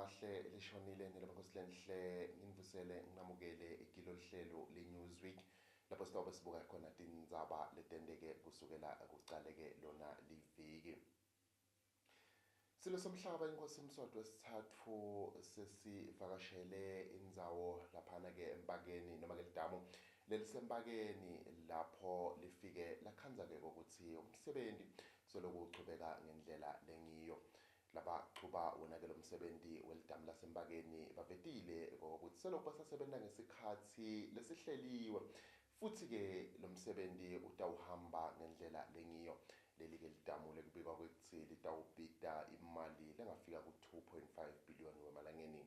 Lamahle lishonile nelamakhosi lenhle nginivusele nginamukele kilo lihlelo le-Newsweek lapho sitawube sibuka khona tindzaba letenteke kusukela kucaleke lona liviki. Silo somhlaba inkosi Mswati wesithathu sesivakashele indzawo laphana-ke eMpakeni noma-ke lidamu leliseMpakeni lapho lifike lakhandza-ke kokuthi umsebenzi soloku uchubeka ngendlela lengiyo. Labachuba wona-ke lo msebenzi welidamu laseMpakeni bavetile kokuthi seloku basasebenza ngesikhatsi lesihleliwe futsi-ke lo msebenzi utawuhamba ngendlela lengiyo. Leli-ke lidamu lekubikwa kwekutsi litawubita imali lengafika ku-2.5 billion wemalangeni.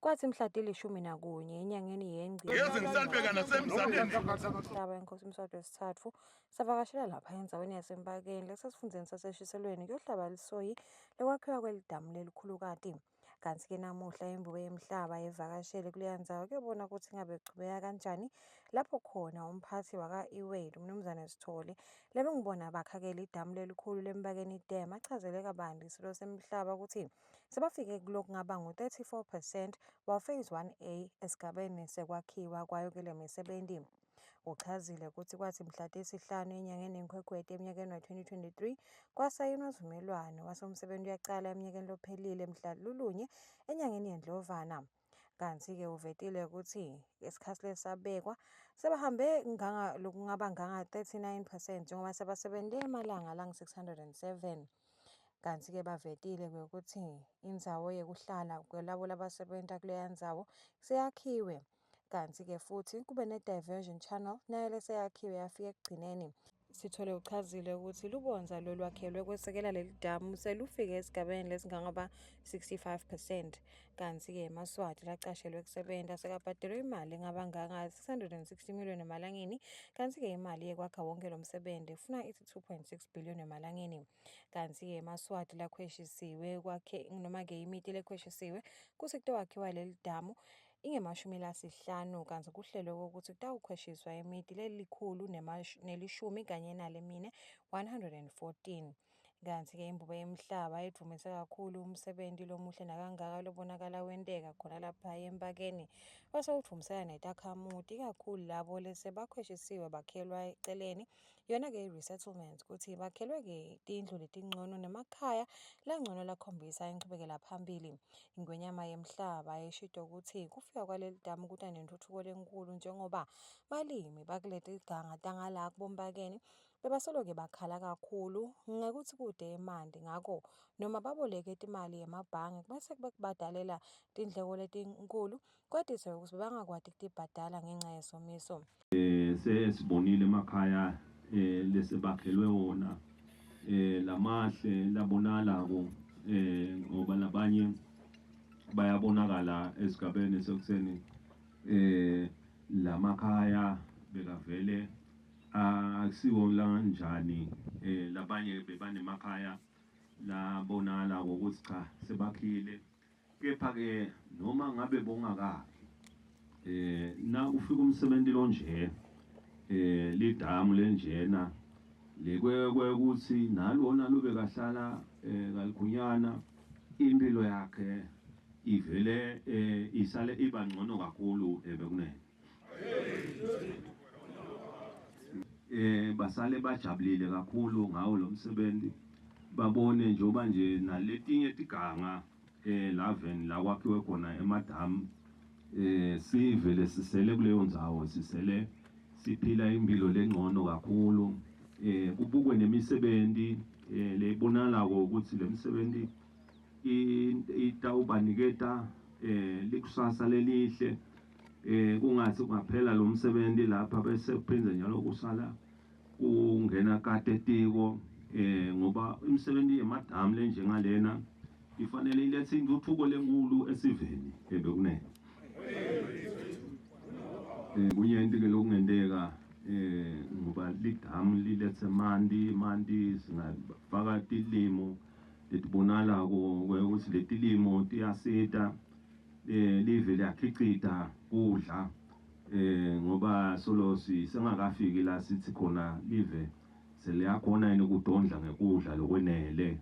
Kwathi mhla tili-11 enyangeni yeNgci Ngeze ngisalibeka nasemzaneni. Umhlaba inkosi Mswati wesithathu savakashela lapha endzaweni yaseMpakeni lesesifundzeni saseShiselweni kuyohlaba lisoyi lokwakhiwa kwelidamu lelikhulukati. Kanti-ke namuhla imbube yemhlaba ivakashele kuleya ndzawo kuyobona ukuthi ngabe kuchubeka kanjani lapho khona umphathi waka-Ewade uMnumzane Sithole lebengibona bakha-ke lidamu lelikhulu leMpakeni Dam achazele kabanti isilo semhlaba ukuthi sebafike kulokungaba ngu-34 percent wa-phase 1A esigabeni sekwakhiwa kwayo-ke le misebenti. Uchazile ukuthi kwathi mhla tisihlanu enyangeni yeNkhwekhweti eminyakeni wa-2023 kwasayinwa sivumelwano wase umsebenzi uyaqala eminyakeni lophelile mhla lulunye enyangeni yeNdlovana. Kanti-ke uvetile ukuthi isikhathi lesabekwa sebahambe nganga lokungaba nganga 39 percent njengoba sebasebenze emalanga langu-607. Kanti-ke bavetile ukuthi indzawo yekuhlala kwalabo labasebenta kuleya ndzawo seyakhiwe. Kanti-ke futhi kube ne-diversion channel nayo leseyakhiwe yafika ekugcineni. Sithole uchazile ukuthi lubonza lolwakhelwe kwesekela leli damu selufike esigabeni lesingangaba 65 percent. Kanti-ke emaSwati lacashelwe kusebenta sekabhadelwe imali engaba nganga-660 million emalangeni. Kanti-ke imali yekwakha wonke lo msebenzi ifuna ithi 2.6 billion emalangeni. Kanti-ke emaSwati lakhweshisiwe kwakhe noma-ke imiti lekhweshisiwe kuthi kutowakhiwa leli damu ingemashumi lasihlanu kanti kuhlelwe ukuthi kutawukhweshiswa imiti lelikhulu nelishumi kanye nalemine 114. Kanti-ke imbube yemhlaba idvumise kakhulu umsebenzi lomuhle nakangaka lobonakala wenteka khona lapha eMpakeni. Wase udvumisela netakhamuti ikakhulu labo lesebakhweshisiwe bakhelwa eceleni yona-ke i-resettlement ukuthi bakhelwe-ke tindlu letingcono nemakhaya langcono lakhombisa inchubekela phambili. Ingwenyama yemhlaba ishito ukuthi kufika kwaleli damu kuta nentuthuko lenkulu njengoba balimi bakuleti ganga tangala kuboMpakeni bebasolo-ke bakhala kakhulu ngekuthi kude emanti ngako noma baboleke timali emabhange bese kubadalela tindleko letinkulu kwatise ukuthi bebangakwati kutibhadala ngenxa yesomiso. Sesibonile emakhaya lesebakhelwe wona lamahle labonalako ngoba labanye bayabonakala esigabeni sekutheni lamakhaya bekavele akusiwo lanjani labanye bebanemakhaya labonakala ukuthi cha sebakhile. Kepha-ke noma ngabe bongakakhi na kufika umsebenzi lonje lidamu lenjena lekwekwe ukuthi nalona lube kahlala kalikhunyana impilo yakhe ivele isale iba ngcono kakhulu bekunene. Basale bajabulile kakhulu ngawo lo msebenzi babone njengoba nje naletinye tiganga laveni la kwakhiwe khona emadamu sivele sisele kuleyo ndzawo sisele siphila impilo lengcono kakhulu kubukwe nemisebenzi lebonalako ukuthi le misebenzi itawubaniketa likusasa lelihle kungathi kungaphela lo msebenzi lapha bese kuphinde njalo kusala kungena kade etiko ngoba imisebenzi yemadamu lenjengalena ifanele ilethe intuthuko lenkulu esiveni ebekunene. Kunyenti ke lokungenteka ngoba lidamu lilethe manti singafaka tilimo letibonalako ukuthi letilimo tiyasita live liyakhicita kudla ngoba solo sisengakafiki la sithi khona live Seliyakhona yini ukutondla ngekudla lokwenele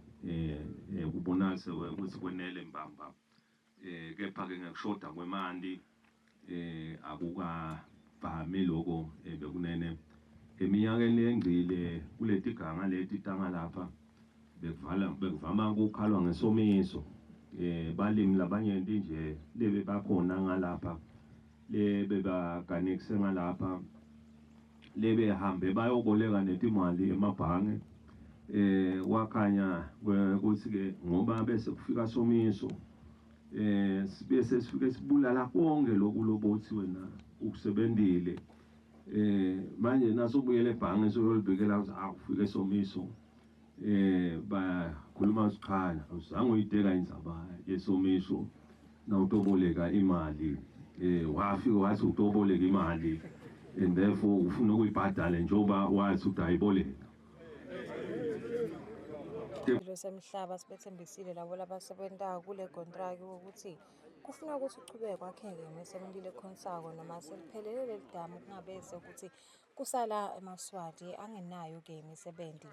kubonakale ukuthi kwenele mbamba kepha ke ngekushoda kwemanti akukavami lokho bekunene eminyakeni lengcile kuletiganga leti tanga lapha bekuvama ukukhalwa ngesomiso balimi labanyenti nje lebe bakhona ngalapha lebe baganekise ngalapha lebe hambe bayoboleka netimali emabhange wakhanya ukuthi ke ngoba bese kufika somiso bese sifike sibulala konke lokhu lobothi wena ukusebenzile manje nasobuyele ebhange soyolibikela ukuthi akufike somiso bakhuluma siqhala uzange uyideka indzaba yesomiso nawutoboleka imali wafika wathi utoboleka imali and therefore ufuna ukuyibhadala njengoba wathi utayiboleka. Isilo semhlaba sibethembisile labo labasebenta kule kontraki ukuthi kufuna ukuthi uchubeke kwakheke imisebenti lekhonsako noma seliphelele leli damu kungabese ukuthi kusala emaSwati angenayo ke imisebenti.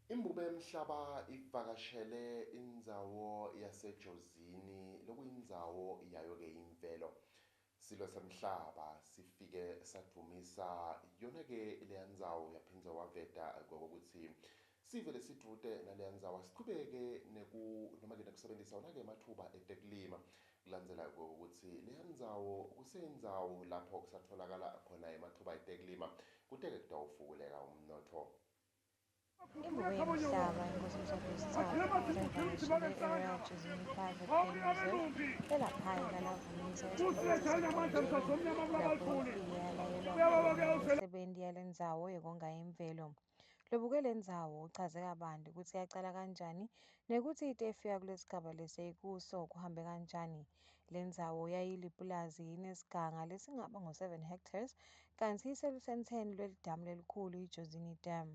Imbube yemhlaba ivakashele indzawo yaseJozini lokuyindzawo yayo ke imvelo. Silo semhlaba sifike sadvumisa yona ke leya ndzawo yaphindze waveta kokuthi sive lesidvute naleya ndzawo sichubeke noma ke nekusebenzisa wona ke emathuba etekulima kulandzela kokuthi leya ndzawo kuseyindzawo lapho kusatholakala khona emathuba etekulima kuteke kutawufukuleka umnotho. Imbube yemhlaba inkosi Mswati wesitsatfu ivakashele i-Royal Jozini Private Game Reserve elapha eKalavumisa esigodini lapho ifike yalayelwa khona imisebenti yalendzawo yekonga imvelo. Lobuke lendzawo uchaze kabanti kutsi yacala kanjani nekutsi ite ifika kulesigaba leseyikuso kuhambe kanjani. Lendzawo yayilipulazi inesiganga lesingaba ngu-7 hectares kantsi iselusentseni lwelidamu lelikhulu iJozini Dam.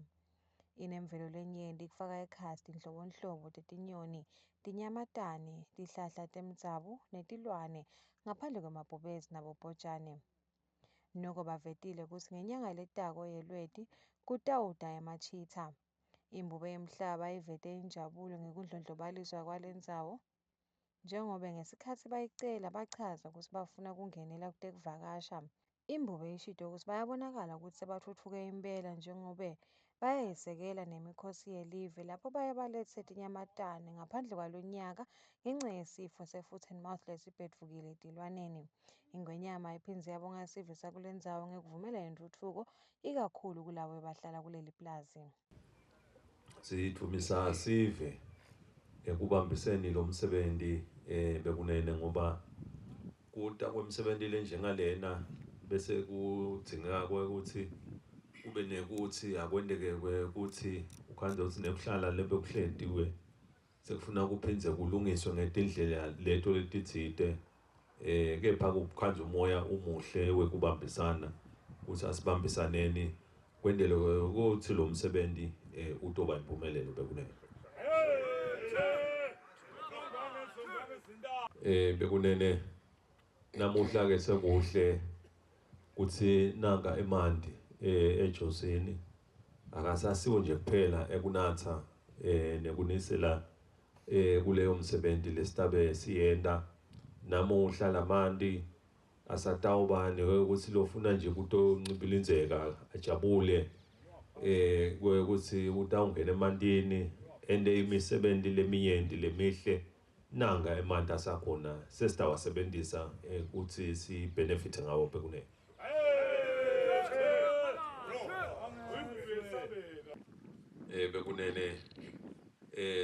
Inemvelo lenyenti kufaka ekhatsi tinhlobonhlobo tetinyoni, tinyamatane, tihlahla temdzabu netilwane ngaphandle kwemabhubesi nabobhejane. Noko bavetile kutsi ngenyanga letako yeLweti kutawuta ema-cheetah. Imbube yemhlaba ivete injabulo ngekundlondlobaliswa kwalendzawo njengobe ngesikhatsi bayicela bachaza kutsi bafuna kungenela kutekuvakasha. Imbube ishito kutsi bayabonakala kutsi sebatfutfuke impela njengobe bayayisekela nemikhosi yelive lapho baye baletse tinyamatane ngaphandle kwalonyaka ngenca yesifo se-foot and mouth lesibhedvukile etilwaneni. Ingwenyama iphindze yabonga sive sakulendzawo ngekuvumela intfutfuko ikakhulu kulabo abahlala kuleli plazi. Sidvumisa sive ekubambiseni lo msebenzi bekunene ngoba kuta kwemsebenzi lenjengalena bese kudzingeka ukuthi kube nekuthi akwenteke ukuthi ukhandze ukuthi nekuhlala lebekuhlentiwe sekufuna kuphindze kulungiswe ngetindlela leto letitsite kepha kukhandza umoya umuhle wekubambisana ukuthi asibambisaneni kwendele ukuthi lo msebenzi utoba impumelelo bekunene. Bekunene namuhla ke sekuhle kuthi nanka emanti eJozini akasasiwo nje kuphela ekunatha nekunisela kuleyo msebenzi lesitabe siyenda namuhla lamanti asatawubani ukuthi lofuna nje kutoncibilinzeka ajabule ukuthi utawungena emantini ende imisebenzi leminyenti lemihle nanga emanti asakhona sesitawasebenzisa ukuthi si benefit ngawo bekunene. Bekunene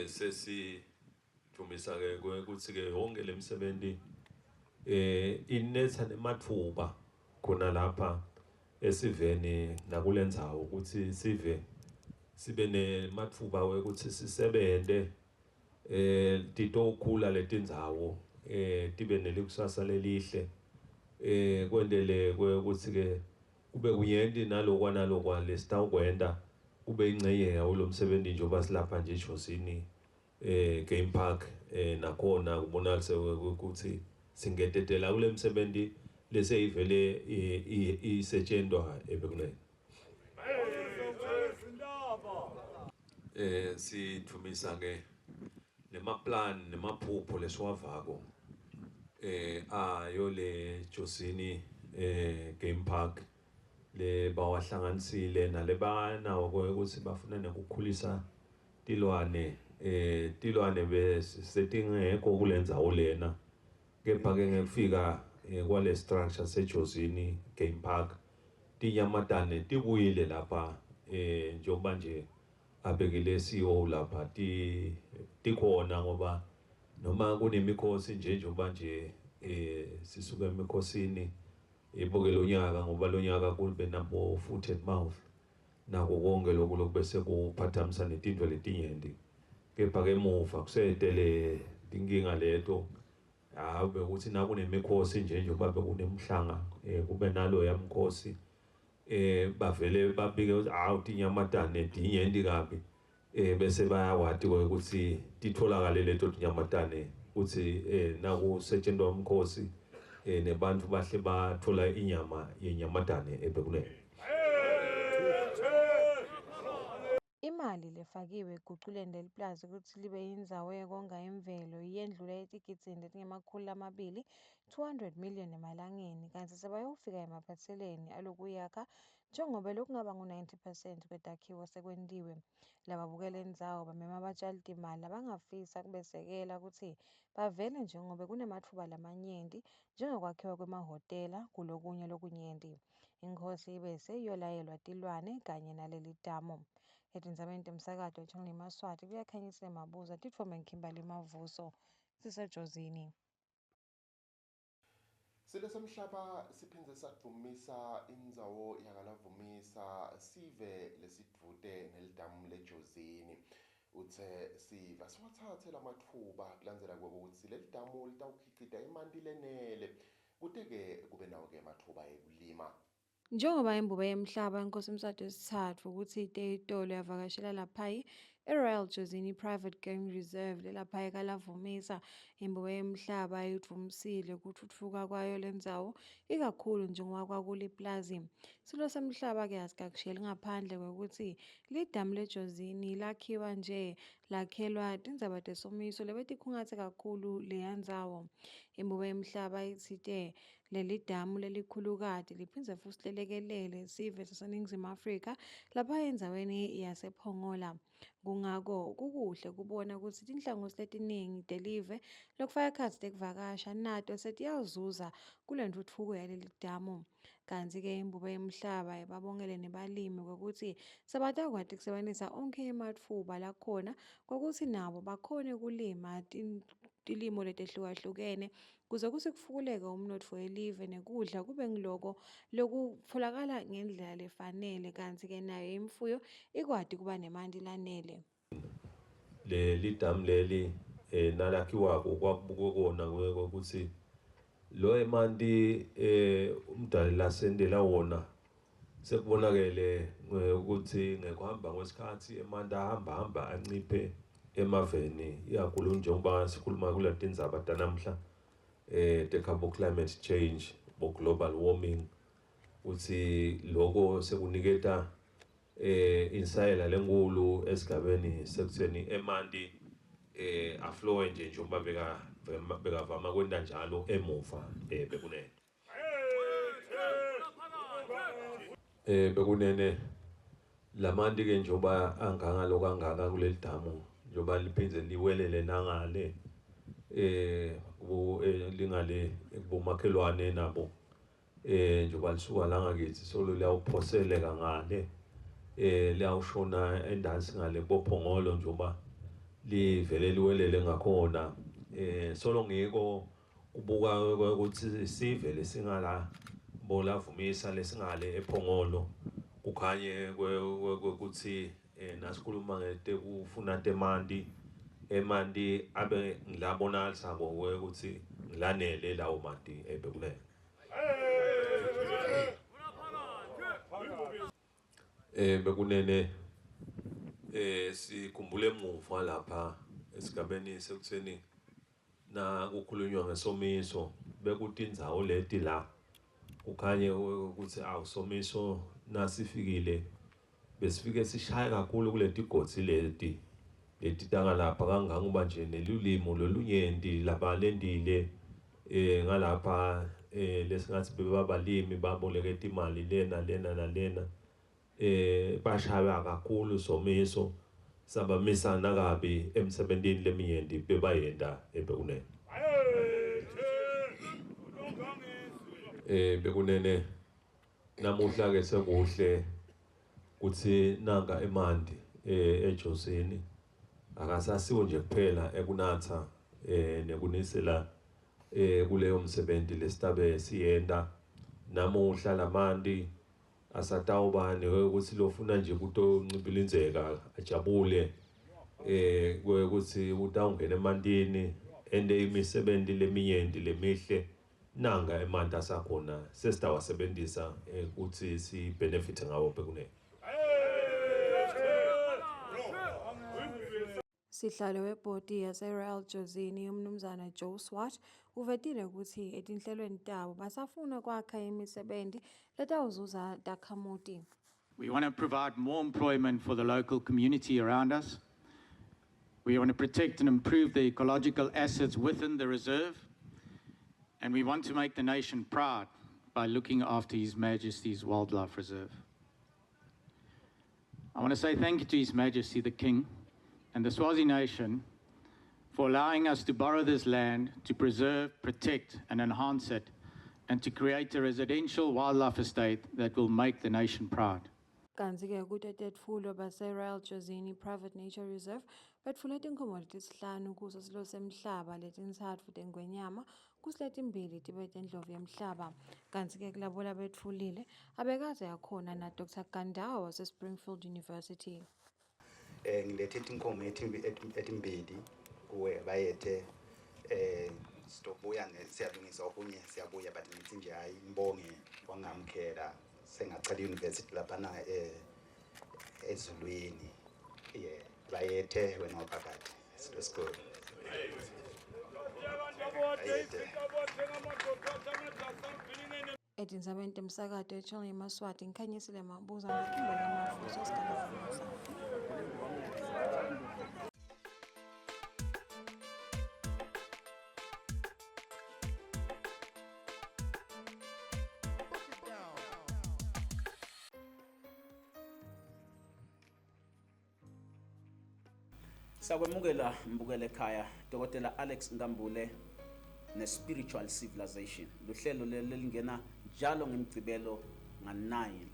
sesithumisa ke ukuthi ke yonke lemisebenzi inetha nemathuba khona lapha esiveni nakulendzawo ukuthi sive sibe nemathuba ukuthi sisebente titokhula letindzawo tibe nelikusasa lelihle kwendele ukuthi ke kube kunyenti nalokwa nalokwa lesitawukwenta Kube ingcenye yawo lo msebenzi njengoba silapha nje eJozini Game Park, nakhona kubonakalise ukuthi singetetela kule msebenzi leseyivele isetshenzwa ebekunene. Sithumisa ke nemaplan nemaphupho lesiwavako ayo le Jozini Game Park le bawahlanganisile nalebanawo ukuthi bafuna nokukhulisa tilwane, tilwane besetingekho kulendzawo lena, kepha ke ngekufika kwale structure seJozini Game Park tinyamatane tibuyile lapha, njengoba nje abekile CEO lapha tikhona, ngoba noma kunemikhosi nje njengoba nje sisuka emikhosini ibuke lonyaka, ngoba lonyaka kube nabo foot and mouth nako konke lokhu lokubese kuphathamisa netintfo letinyenti, kepha ke emuva kusetele tinkinga leto. Hayi, bekuthi nakunemikhosi nje njengoba bekunemhlanga, kube nalo yamkhosi, bavele babike ukuthi hawu, tinyamatane tinyenti kabi, bese bayakwati ukuthi titholakale leto tinyamatane ukuthi nakusetshenzwa umkhosi nebantu bahle bathola inyama yenyamatane ebekunene. Imali lefakiwe ekuguculeni leli plazi kutsi libe yindzawo yekonga imvelo iyendlula etigidzini letingemakhulu lamabili, 200 million emalangeni, kantsi sebayofika emaphetselweni alokuyakha njengoba lokungaba ngu-90 percent kwetakhiwo sekwentiwe. Lababukela indzawo bamema batjalitimali labangafisa kubesekela kutsi bavele njengobe kunematfuba lamanyenti njengekwakhiwa kwemahhotela kulokunye lokunyenti. Inkhosi ibese iyolayelwa tilwane kanye nalelidamu. Etindzabeni temsakato Channel Maswati, kuyakhanyisile Mabuza, Titfombe Kimberly Mavuso, siseJozini. Silo semhlaba siphindze sadvumisa indzawo yakaLavumisa, sive lesidvute nelidamu leJozini. Uthe sive siwathathe lamatfuba kulandzela kwekutsi lelidamu litawukhicita emanti lenele kute-ke kube nawo-ke ematfuba ekulima. Njengoba imbube yemhlaba inkosi Mswati wesithathu ukuthi ite itolo yavakashela laphayi e-Royal Jozini Private Game Reserve lelapha eKalavumisa, imbube yemhlaba idvumisile kutfutfuka kwayo lendzawo, ikakhulu njengoba kwakuliplazi. Silo semhlaba-ke asikakushiyeli ngaphandle kwekutsi lidamu leJozini lakhiwa nje lakhelwa tindzaba tesomiso lebetikhungatse kakhulu leya ndzawo. Imbube yemhlaba itsite leli damu lelikhulukati liphindze futsi lelekelele sive saseNingizimu Afrika lapha endzaweni yasePhongola. Kungako kukuhle kubona kutsi tinhlangotsi letiningi telive, lokufaka ekhatsi tekuvakasha, nato setiyazuza kule ntfutfuko yaleli damu. Kantsi-ke imbube yemhlaba ibabongele nebalimi kwekutsi sebatakwati kusebentisa onkhe ematfuba lakhona kwekutsi nabo bakhone kulima tilimo letehlukahlukene kuze kutsi kufukuleke umnotfo welive nekudla kube ngiloko lokutfolakala ngendlela lefanele, kantsi-ke nayo imfuyo ikwati kuba nemanti lanele. Leli damu leli nalakhiwako kwakubukwe kona ukuthi lo emanti umdali lasendela wona sekubonakele ukuthi ngekuhamba kwesikhathi emanti ahamba hamba anciphe emaveni, ikakhulu njengoba sikhuluma kule tindzaba tanamhla te climate change bo global warming, uthi lokho sekuniketa insayela lenkulu esigabeni sekutheni emanti aflowe nje njengoba bekavama kwenta njalo emuva bekunene. Bekunene lamanti ke njengoba anganga lokangaka kuleli damu, njengoba liphindze liwelele nangale lingale kubomakhelwane nabo, njengoba lisuka la ngakithi solo liyawuphoseleka ngale, liyawushona endansi ngale kubophongolo njengoba livele liwelele ngakhona, solo ngiko kubuka ukuthi sive lesingala boLavumisa lesingale ePhongolo kukhanye ukuthi nasikhuluma ngetekufuna temanti, emanti abe ngilabonakalisako ukuthi ngilanele lawo manti ebekunene. Bekunene. Sikhumbule emuva lapha esigabeni sekutheni na kukhulunywa ngesomiso bekutindzawo leti la kukhanye ukuthi awusomiso nasifikile besifike sishaya kakhulu kuletigodzi leti tangalapha kangangoba nje nelulimo lolunyenti labalendile ngalapha lesingathi bebabalimi baboleke imali lena lena nalena bashaya kakhulu somiso sabamisa nakabi emsebentini leminyenti bebayenda ebekunene. Bekunene namuhla ke sekuhle kutsi nanga emanti eJozini akasasiwo nje kuphela ekunatha nekunisela kuleyo msebenzi lesitabe siyenda namuhla lamanti asatawubani ukuthi lofuna nje kutoncibilinzeka ajabule ukuthi utawungena emantini ende imisebenzi leminyenti lemihle nanga emanti asakhona sesitawasebenzisa ukuthi si benefit ngawo bekunene. Sihlalo webhodi yase-Royal Jozini uMnumzane Joe Swart uvetile ukuthi etinhlelweni tabo basafuna kwakha imisebenti letawuzuza takhamuti. We want to provide more employment for the local community around us. We want to protect and improve the ecological assets within the reserve. And we want to make the nation proud by looking after His Majesty's Wildlife Reserve. I want to say thank you to His Majesty the King and the Swazi Nation for allowing us to borrow this land to preserve, protect, and enhance it, and to create a residential wildlife estate that will make the nation proud. Kantsi-ke kuto tetfulo base-Royal Jozini Private Nature Reserve betfule tinkhomo letisihlanu kuso silo semhlaba, letintsatfu tengwenyama kutsi letimbili tibe tendlovu yemhlaba. Kantsi-ke kulabo labetfulile abekaze akhona na Dr. Gandawa wase-Springfield University. Ngilethe tinkomo etimbili kuwe bayethe sitobuya siyalungisa okunye siyabuya but ngithi nje hayi ngibonge wangamkhela sengacela university laphana ezulwini yeah bayethe wena waphakathi silo bayethe. Etindzabeni temsakato eChannel yeMaswati Ngikhanyisile Mabuza ngaKimberly Mafuso sigaba. Sakwemukela mbukele ekhaya Dr. Alex Nkambule ne-Spiritual Civilization luhlelo lelingena njalo ngemgcibelo nga-9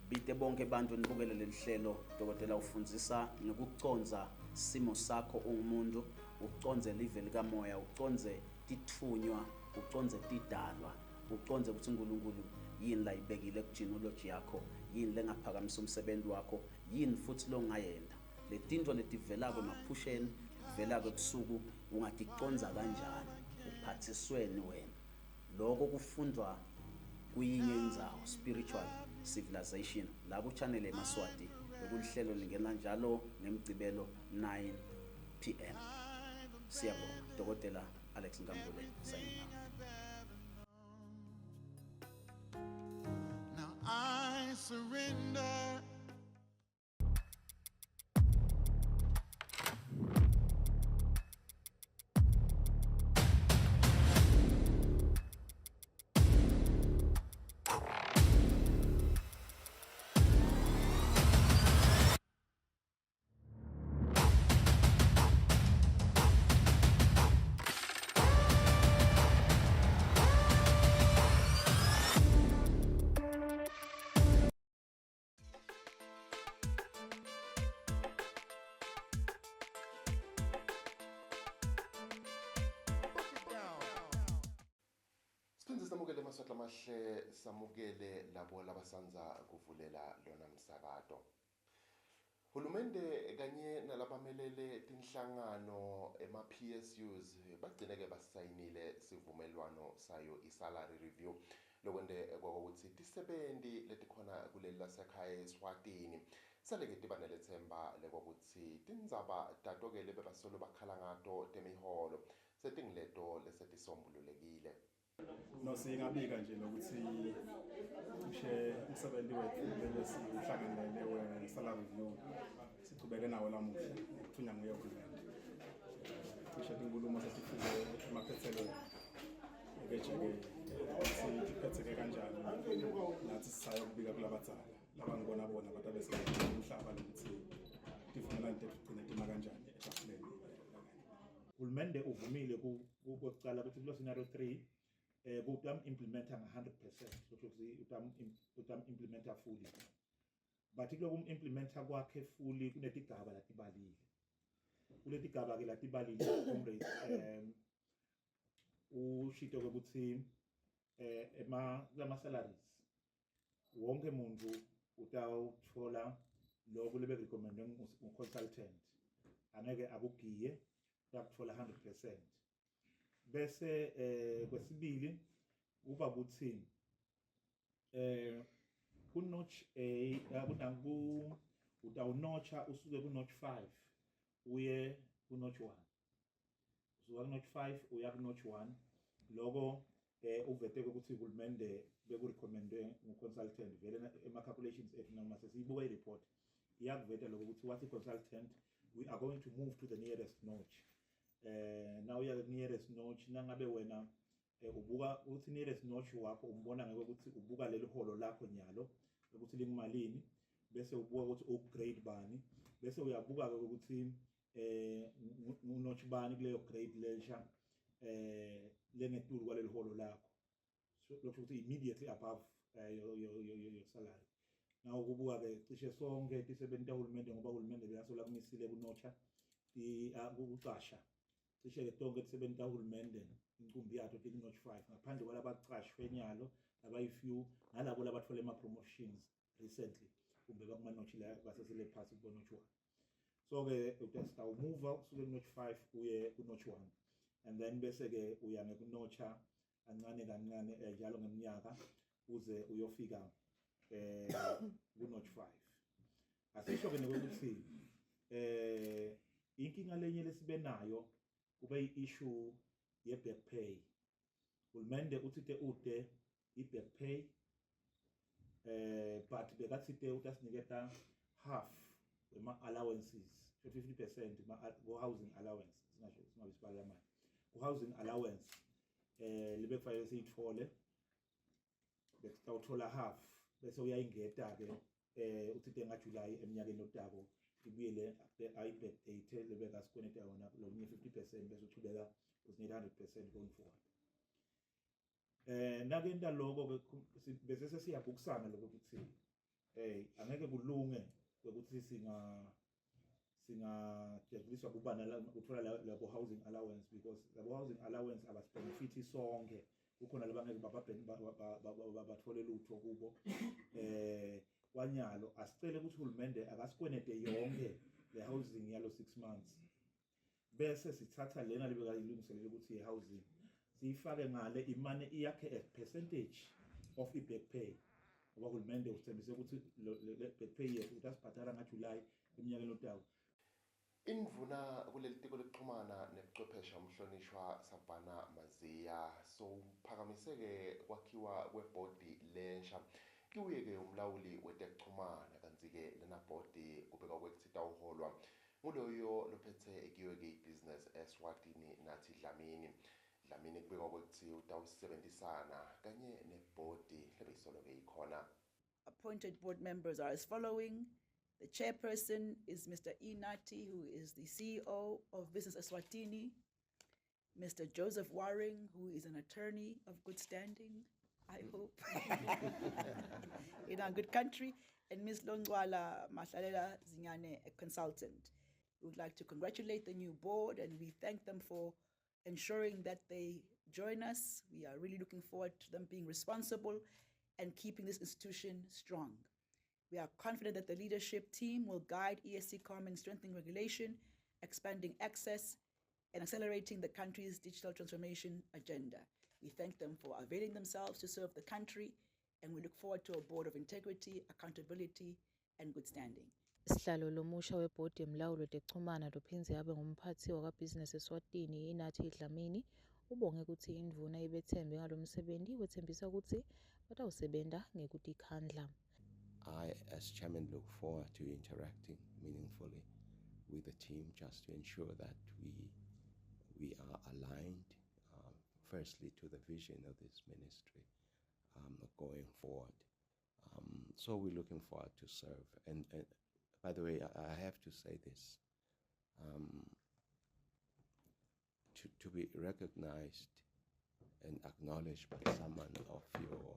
bite bonke abantu nibukele leli hlelo. Dokotela ufundzisa ngekucondza simo sakho ungumuntu, ucondze live likamoya, ucondze titfunywa, ucondze tidalwa, ucondze ukuthi uNkulunkulu yini layibekile kugenealogy yakho, yini lengaphakamisa umsebenzi wakho, yini futhi longayenda. Letintfo letivelako emaphusheni velako ebusuku ungaticondza kanjani, uphathisweni wena. Lokho kufundwa kuyinye indzawo, Spiritual Civilization, la ku-channel yeMaswati, lokulihlelo lingena njalo ngemgcibelo 9 p.m. Siyabonga. Dr. Alex Nkambule signing out. Now I surrender. Siphindze samukele emaswati amahle, samukele labo labasanza kuvulela lona msakato. Hulumende kanye nalabamelele tinhlangano ema-PSUs bagcine-ke basayinile sivumelwano sayo i-salary review lokwente kwakuthi tisebenti letikhona kuleli lasekhaya eSwatini. Sale-ke tiba nelethemba lekwakutsi tindzaba tato-ke lebebasolo bakhala ngato temiholo setingileto lesetisombululekile. No, singabika nje lokuthi cishe umsebenzi wethu lebesiwuhlanganele we-salary review sichubeke nawo lamuhla ngokuthunywa nguye uhulumende. Cishe tinkulumo setifike emaphethelweni, ebejeke ukuthi tiphetheke kanjani nathi sisayokubika kulabadzala labangibona bona batabe umhlaba lokuthi tivumelwano tethu tigcine tima kanjani etafuleni. Hulumende uvumile kwekucala ukuthi kulo scenario 3 kutam implementa nga-100%, kusho ukuthi utam implementa fully, but kuloku implementa kwakhe fully kunetigaba latibalile. Kuletigaba ke latibalile, comrades, ushito ukuthi ema kulama salaries wonke umuntu utawuthola lokhu lebe recommendwe ngu-consultant, angeke akugiye, uyakuthola 100%. Bese kwesibili kuba ukuthi ku notch A kunangu utawunotcha usuke ku notch 5 uye ku notch 1, usuka ku notch 5 uya ku notch 1. Loko uvete ukuthi uhulumende bekurecommendwe ngu-consultant vele ema calculations ethu noma sesiyibuka i-report iyakuveta lokho ukuthi wathi consultant, we are going to move to the nearest notch. Now uya ku nearest notch, nangabe wena ubuka ukuthi nearest notch wakho umbona ngeke ukuthi ubuka leli holo lakho nyalo ukuthi lingumalini, bese ubuka ukuthi ugrade bani, bese uyabuka ke ukuthi notch bani kuleyo grade lensha lengetulu kwaleli holo lakho. So lokho ukuthi immediately above your salary. Nawo kubuka ke cishe sonke tisebenti tahulumende, ngoba uhulumende bekasola kumisile kunotcha kucasha, cishe ke tonke tisebenti tahulumende inkumbi yato tiku-notch 5, ngaphandle kwalabacashwe nyalo labayi-few nalabo labatfole ama-promotions recently kumbe bakuma-notch la basesele phasi kubo-notch 1. So-ke utawumuva usuke ku-notch 5 uye ku-notch 1 and then bese-ke uya ngekunotcha kancane kancane njalo ngeminyaka uze uyofika ku-notch 5. Asisho-ke nokuthi inkinga lenye lesibe nayo kube i-issue ye-back pay. Hulumende uthite ude i-back pay, but bekathite utasiniketa half wema allowances, 50% ma ku housing allowance, singasho singabe sibala manje ku housing allowance libe kufanele siyithole, bekutawuthola half, bese uyayingeta ke uthite nga July eminyakeni otako ibuyele ayi-backdate lebeka sikweneta yona lokunye 50%, bese uchubeka usinika 100% going forward. Nakenta lokho ke bese sesiyabukisana lokho ukuthi angeke kulunge ukuthi singajabuliswa kuba nala uthola labo housing allowance, because labo housing allowance abasibenefit sonke, kukhona labangeke bathole lutho kubo. Kwanyalo asicele ukuthi uhulumende akasikwenete yonke le housing yalo 6 months, bese sithatha lena lebekayilungiselele ukuthi i-housing siyifake ngale imane iyakhe a percentage of i-back pay, ngoba uhulumende usithembise ukuthi le back pay yethu utasibhadala ngaJuly eminyakeni otayo. Indvuna kuleli tiko lekuxhumana nebuchwepheshe umhlonishwa Savannah Maziya sowuphakamise-ke kwakhiwa kwebhodi lensha kiwuye-ke umlawuli wetekuxhumana, kantsi-ke lena bhodi kubekwa kwekutsi itawuholwa nguloyo lophethe kiyo-ke ibhizinesi Eswatini Nathi Dlamini. Dlamini kubekwa kwekutsi utawusebenzisana kanye nebhodi lebeyisolo-ke ikhona. Appointed board members are as following. The chairperson is Mr. E. Nati, who is the CEO of Business Eswatini. Mr. Joseph Waring, who is an attorney of good standing, I hope, in our good country, and Ms. Longwala Mahlalela Zinyane, a consultant. We would like to congratulate the new board and we thank them for ensuring that they join us. We are really looking forward to them being responsible and keeping this institution strong. We are confident that the leadership team will guide ESCCOM in strengthening regulation, expanding access, and accelerating the country's digital transformation agenda. We thank them for availing themselves to serve the country, and we look forward to a board of integrity, accountability, and good standing. Sihlalo lomusha webhodi yemlawulo tekuchumana lophindze abe ngumphatsi wakaBusiness Eswatini Inathi Dlamini ubonge kutsi indvuna ibetsembe ngalomsebenti wetsembisa kutsi batawusebenta ngekutikhandla. I, as chairman, look forward to interacting meaningfully with the team just to ensure that we, we are aligned, firstly, to the vision of this ministry going forward. So we're looking forward to serve. And by the way, I have to say this. To be recognized and acknowledged by someone of your,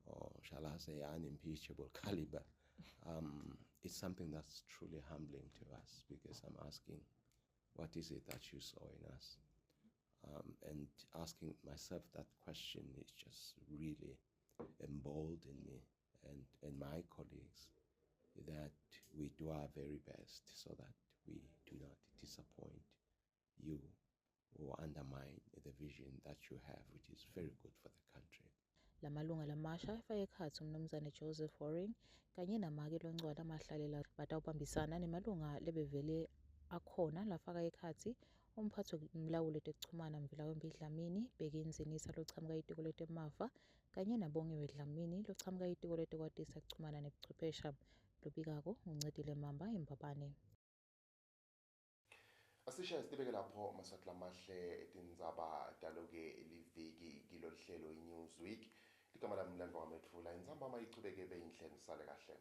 or shall I say, unimpeachable caliber, it's something that's truly humbling to us, because I'm asking, what is it that you saw in us? And asking myself that question is just really emboldened me and my colleagues that we do our very best so that we do not disappoint you or undermine the vision that you have, which is very good for the country. Lamalunga lamasha afake ekhatsi umnumzane Joseph Waring kanye namake Loncwala Mahlalela batawubambisana nemalunga lebevele akhona lafaka ekhatsi umphathi wemlawulo tekuchumana Mvilawembi Dlamini, Bheki Ndzinisa lochamuka etiko letemafa kanye naBongiwe Dlamini lochamuka etiko letekwatisa kuchumana nebuchwephesha. Lobikako nguNcedile Mamba eMbabane. Asishaye sibeke lapho Maswati lamahle tindzaba taloke liviki kilo hlelo iNewsweek. Ligama lami Mlandvo Ngametfula, intsambama ichubeke ibe yinhle, nisale kahle.